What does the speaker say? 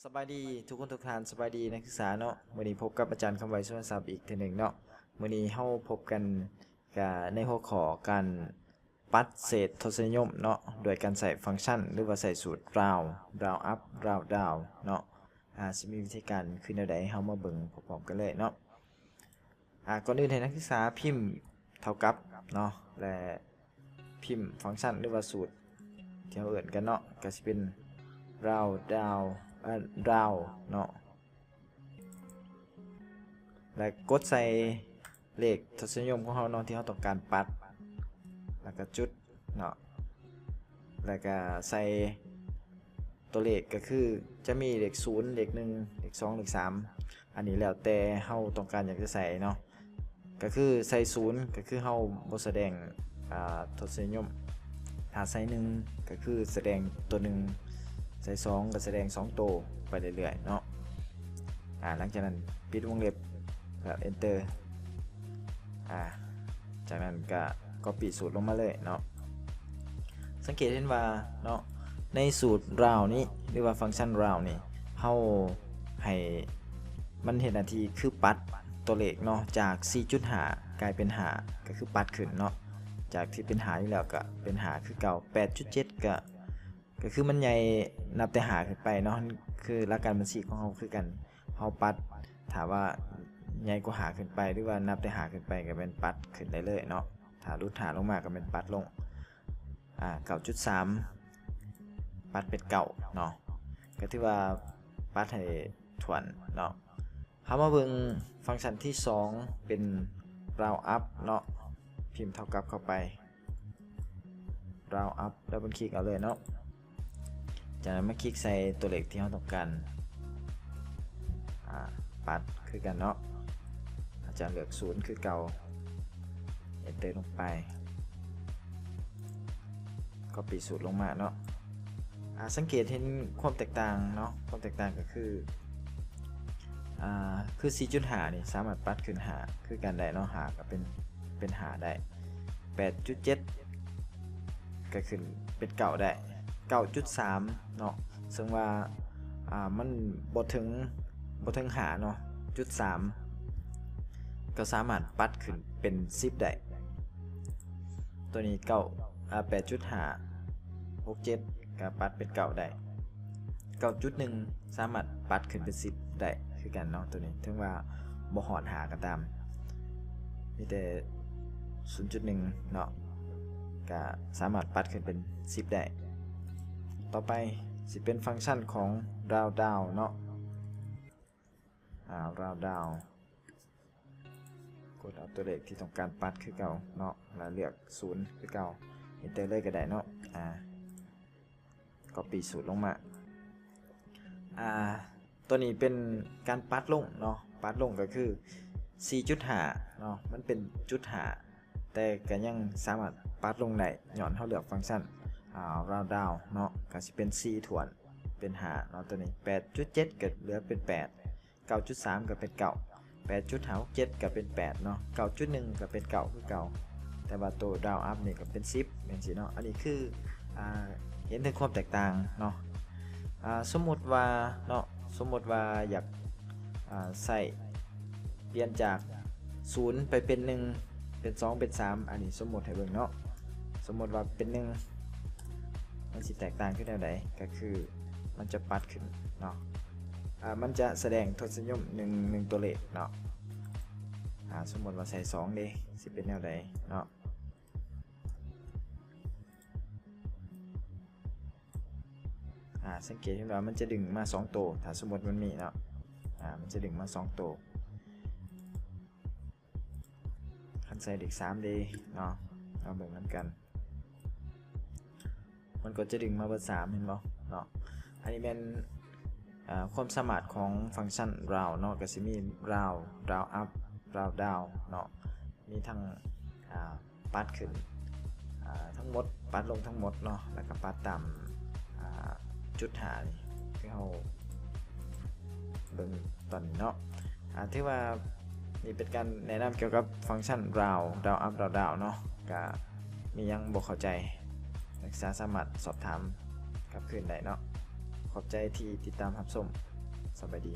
ສະບາຍດີທຸກຄົນທຸກທ່ານ, ສະບາຍດີນັກສຶກສາເນາະ. ມື້ນີ້ພົບກັບອາຈານຄຳໄວ ສຸວັນຊັບ ອີກເທື່ອໜຶ່ງເນາະ. ມື້ນີ້ເຮົາພົບກັນກະໃນຫົວຂໍ້ການປັດເສດທົດສະນິຍົມເນາະ ດ້ວຍການໃຊ້ຟັງຊັນ ຫຼືວ່າໃຊ້ສູດ round round up round down ເນາະ. ອາ ຊິມີວິທີການຄືແນວໃດ ເຮົາມາເບິ່ງພ້ອມໆກັນເລີຍເນາະ. ອາ ກ່ອນອື່ນໃຫ້ນັກສຶກສາພິມເທົ່າກັບເນາະ ແລະ ພິມຟັງຊັນ ຫຼືວ່າສູດທີ່ເຮົາເອີ້ນກັນເນາະ ກະຊິເປັນ round down ເອີ round ເນາະ ແລະ ກົດໃສ່ເລກທົດສະນິຍົມຂອງເຮົາເນາະ ທີ່ເຮົາຕ້ອງການປັດ ແລ້ວກະຈຸດເນາະ ແລ້ວກະໃສ່ ຕົວເລກກະຄືຈະມີເລກສູນ ເລກໜຶ່ງ ເລກສອງ ເລກສາມ ອັນນີ້ແລ້ວແຕ່ເຮົາຕ້ອງການຢາກຈະໃສ່ເນາະ. ກະຄືໃສ່ສູນກະຄືເຮົາບໍ່ສະແດງ ອາ ທົດສະນິຍົມ, ຖ້າໃສ່ໜຶ່ງກະຄືສະແດງໂຕໜຶ່ງ, ໃສ່ສອງກະສະແດງສອງໂຕໄປເລື້ອຍໆເນາະ. ອາ ຫຼັງຈາກນັ້ນປິດວົງເລັບ ແລ້ວ enter. ອາ ຈາກນັ້ນກະ copy ສູດລົງມາເລີຍເນາະ. ສັງເກດເຫັນວ່າເນາະ ໃນສູດ round ນີ້ ຫຼືວ່າຟັງຊັນ round ນີ້ ເຮົາໃຫ້ມັນເຮັດໜ້າທີ່ຄືປັດຕົວເລກເນາະ ຈາກສີ່ຈຸດຫ້າກາຍເປັນຫ້າ ກະຄືປັດຂຶ້ນເນາະ. ຈາກທີ່ເປັນຫ້າຢູ່ແລ້ວກະເປັນຫ້າຄືເກົ່າ, ແປດຈຸດເຈັດກະ ກະຄືມັນໃຫຍ່ນັບແຕ່ຫ້າຂຶ້ນໄປເນາະ, ຄືຫຼັກການບັນຊີຂອງເຮົາຄືກັນ. ເຮົາປັດ ຖ້າວ່າໃຫຍ່ກວ່າຫ້າຂຶ້ນໄປ ຫຼືວ່ານັບແຕ່ຫ້າຂຶ້ນໄປ ກະແມ່ນປັດຂຶ້ນໄດ້ເລີຍເນາະ. ຖ້າຫຼຸດຫ້າລົງມາ ກະແມ່ນປັດລົງ. ອາ ເກົ້າຈຸດສາມ ປັດເປັນເກົ້າເນາະ, ກະຖືວ່າປັດໃຫ້ຖ້ວນເນາະ. ເຮົາມາເບິ່ງຟັງຊັນທີສອງ ເປັນ round up ເນາະ, ພິມເທົ່າກັບເຂົ້າໄປ round up, double click ເອົາເລີຍເນາະ. ຈາກນັ້ນມາຄລິກໃສ່ຕົວເລກທີ່ເຮົາຕ້ອງການ ອາ ປັດຄືກັນເນາະ. ອາຈານເລືອກສູນຄືເກົ່າ enter ລົງໄປ copy ສູດລົງມາເນາະ. ອາ ສັງເກດເຫັນຄວາມແຕກຕ່າງເນາະ, ຄວາມແຕກຕ່າງກະຄື ອາ ຄືສີ່ຈຸດຫ້ານີ້ສາມາດປັດຂຶ້ນຫ້າຄືກັນໄດ້ເນາະ, ຫ້າກະເປັນ ເປັນຫ້າໄດ້, ແປດຈຸດເຈັດກະຂຶ້ນເປັນເກົ້າໄດ້, ເກົ້າຈຸດສາມເນາະ, ເຊິ່ງວ່າ ອາ ມັນບໍ່ເຖິງ ບໍ່ເຖິງຫ້າເນາະ, ຈຸດສາມ ກະສາມາດປັດຂຶ້ນເປັນສິບໄດ້. ໂຕນີ້ເກົ້າ ອາ ແປດຈຸດຫ້າ ຫົກເຈັດ ກະປັດເປັນເກົ້າໄດ້, ເກົ້າຈຸດໜຶ່ງ ສາມາດປັດຂຶ້ນເປັນສິບໄດ້ຄືກັນເນາະ. ໂຕນີ້ເຖິງວ່າບໍ່ຮອດຫ້າກະຕາມ, ມີແຕ່ສູນຈຸດໜຶ່ງເນາະ, ກະສາມາດປັດຂຶ້ນເປັນສິບໄດ້. ຕໍ່ໄປຊິເປັນຟັງຊັນຂອງ round down ເນາະ. ອາ round down ກົດເອົາຕົວເລກທີ່ຕ້ອງການປັດຄືເກົ່າເນາະ ແລ້ວເລືອກສູນຄືເກົ່າ enter ເລີຍກະໄດ້ເນາະ. ອາ copy ສູດລົງມາ. ອາ ຕົວນີ້ເປັນການປັດລົງເນາະ, ປັດລົງກະຄືສີ່ຈຸດຫ້າເນາະ, ມັນເປັນຈຸດຫ້າ ແຕ່ກະຍັງສາມາດປັດລົງໄດ້ ຍ້ອນເຮົາເລືອກຟັງຊັນ ອາ round down ເນາະ, ກະຊິເປັນສີ່ຖ້ວນ ເປັນຫ້າເນາະ. ໂຕນີ້ແປດຈຸດເຈັດກະເຫຼືອເປັນແປດ, ເກົ້າຈຸດສາມກະເປັນເກົ້າ, ແປດຈຸດຫ້າຫົກເຈັດກະເປັນແປດເນາະ, ເກົ້າຈຸດໜຶ່ງກະເປັນເກົ້າຄືເກົ່າ, ແຕ່ວ່າໂຕ round up ນີ້ກະເປັນສິບ ຈັ່ງຊີ້ເນາະ. ອັນນີ້ຄື ອາ ເຫັນເຖິງຄວາມແຕກຕ່າງເນາະ. ອາ ສົມມຸດວ່າເນາະ, ສົມມຸດວ່າຢາກ ອາ ໃຊ້ ປ່ຽນຈາກສູນໄປເປັນໜຶ່ງ ເປັນສອງ ເປັນສາມ ອັນນີ້ສົມມຸດໃຫ້ເບິ່ງເນາະ. ສົມມຸດວ່າເປັນໜຶ່ງ ມັນຊິແຕກຕ່າງຄືແນວໃດ? ກະຄືມັນຈະປັດຂຶ້ນເນາະ, ອາ ມັນຈະສະແດງທົດສະນິຍົມໜຶ່ງ ໜຶ່ງຕົວເລກເນາະ. ອາ ສົມມຸດວ່າໃສ່ສອງເດ ຊິເປັນແນວໃດເນາະ. ອາ ສັງເກດເຫັນວ່າມັນຈະດຶງມາສອງໂຕ ຖ້າສົມມຸດມັນມີເນາະ, ອາ ມັນຈະດຶງມາສອງໂຕ. ຄັນໃສ່ເລກສາມເດເນາະ, ເຮົາເບິ່ງນຳກັນ, ມັນກໍຈະດຶງມາເບີດສາມ ເຫັນບໍ່ເນາະ. ອັນນີ້ແມ່ນ ອາ ຄວາມສາມາດຂອງຟັງຊັນ round ເນາະ, ກະຊິມີ round round up round down ເນາະ, ມີທັງ ອາ ປັດຂຶ້ນ ອາ ທັງໝົດ, ປັດລົງທັງໝົດເນາະ, ແລ້ວກະປັດຕາມ ອາ ຈຸດຫ້ານີ້ ຄືເຮົາເບິ່ງຕອນນີ້ເນາະ. ອາ ຖືວ່ານີ້ເປັນການແນະນຳກ່ຽວກັບຟັງຊັນ round round up round down ເນາະ. ກະມີຫຍັງບໍ່ເຂົ້າໃຈ ນັກສຶກສາສາມາດສອບຖາມກັບຄືນໄດ້ເນາະ. ຂໍ ຂອບໃຈທີ່ຕິດຕາມຮັບຊົມ. ສະບາຍດີ.